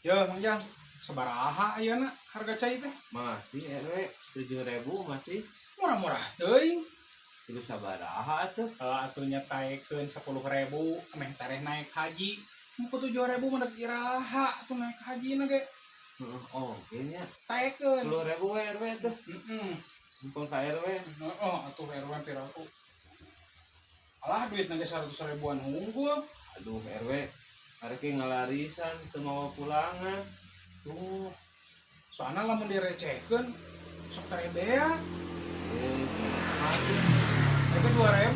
Yo, Mang Jang, sabaraha ayeuna harga cai teh? Masih, RW, 7.000 masih. Murah-murah teuing. Terus sabaraha tuh? Atuh nya taekeun 10.000 meh tareh naik haji. Mun 7.000 mah dek iraha atuh naik haji na ge. Heeh, oh, kayaknya Taekeun. 10.000 we RW tuh. Heeh. Mumpung ka RW. Oh, atuh RW piraku. Alah, duit ge 100 ribuan hungkul. Aduh, RW, arek ngalarisan teu mawa pulangan. Tuh. Soalnya lamun direcehkeun sok tereh bea. Eh, aduh. Itu 2.000.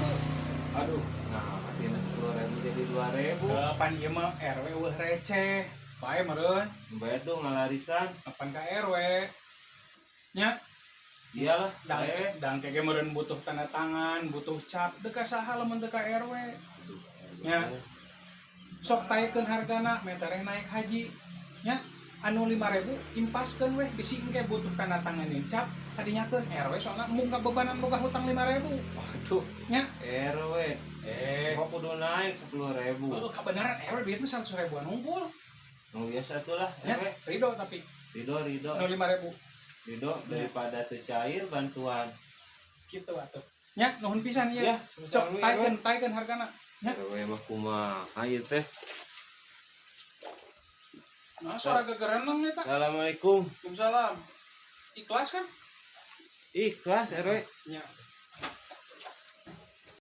Aduh, nah, tina 10.000 jadi 2.000. Kapan ieu mah RW euweuh receh. Bae meureun. Bae tuh ngalarisan. Kapan ka RW? Nya, Iyalah, dang bae. Dang kege meureun butuh tanda tangan, butuh cap, dek ka saha lamun teu ka RW? Aduh, Nya. Sok taekeun hargana meh tereh naik haji. Nya, anu 5.000 impaskeun weh, bisi engke butuh tanda tangan jeung cap kadinyakeun RW, soalna embung kabebanan boga hutang 5.000. Waduh, Nya. RW. Eh, Kok kudu naik 10.000? Oh, kebenaran RW duitnya 100 ribuan unggul. Nu biasa tuh lah, Ya, RW. Ridho tapi. Ridho, Ridho. Nu 5.000. Ridho daripada teu cair bantuan. Gitu atuh. Nya, nuhun pisan ieu. Ya, Sok sama-sama, RW. Taekeun, taekeun hargana. Ya. RW mah kumaha ieu teh? Nah, suara gegereneng eta. Assalamualaikum. Waalaikumsalam. Ikhlas kan? Ikhlas, RW. Nya.